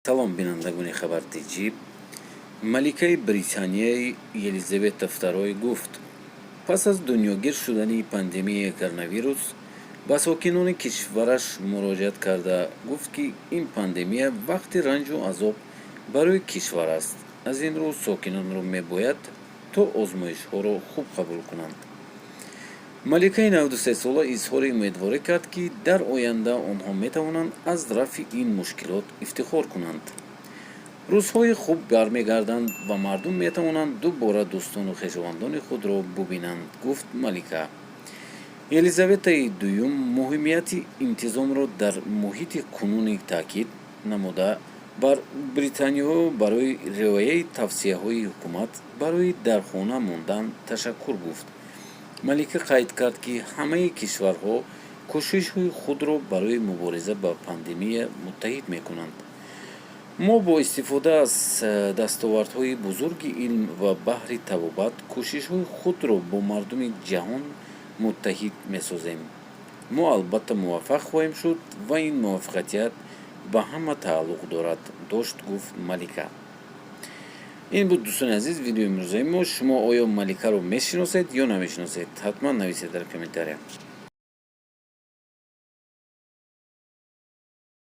Салом, бинандагони Хабар ТҷИ. Маликаи Британияи Елизавета II гуфт, пас аз дунёгир шудани пандемияи коронавирус ба сокинони кишвараш муроҷиат карда гуфт, ки ин пандемия вақти ранҷу азоб барои кишвар аст, аз ин рӯ сокинонро мебояд то озмоишҳоро хуб қабул кунанд. Маликаи 93-сола изҳори умедворӣ кард, ки дар оянда онҳо метавонанд аз рафъи ин мушкилот ифтихор кунанд. Рӯзҳои хуб бармегарданд ва мардум метавонанд дубора дӯстону хешовандони худро бубинанд, гуфт малика. Елизаветаи Дуюм муҳимияти интизомро дар муҳити кунунӣ таъкид намуда, бар британиёҳо барои риояи тавсияҳои ҳукумат барои дар хона мондан ташаккур гуфт. Малика қайд кард, ки ҳамаи кишварҳо кӯшишҳои худро барои мубориза ба пандемия муттаҳид мекунанд. Мо бо истифода аз дастовардҳои бузурги илм ва баҳри табобат кӯшишҳои худро бо мардуми ҷаҳон муттаҳид месозем. Мо албатта муваффақ хоҳем шуд ва ин муваффақият ба ҳама тааллуқ дорад дошт, гуфт малика. Ин буд, дӯстони азиз, видеои имрӯзаи мо. Шумо оё маликаро мешиносед ё намешиносед? Ҳатман нависед дар комментария.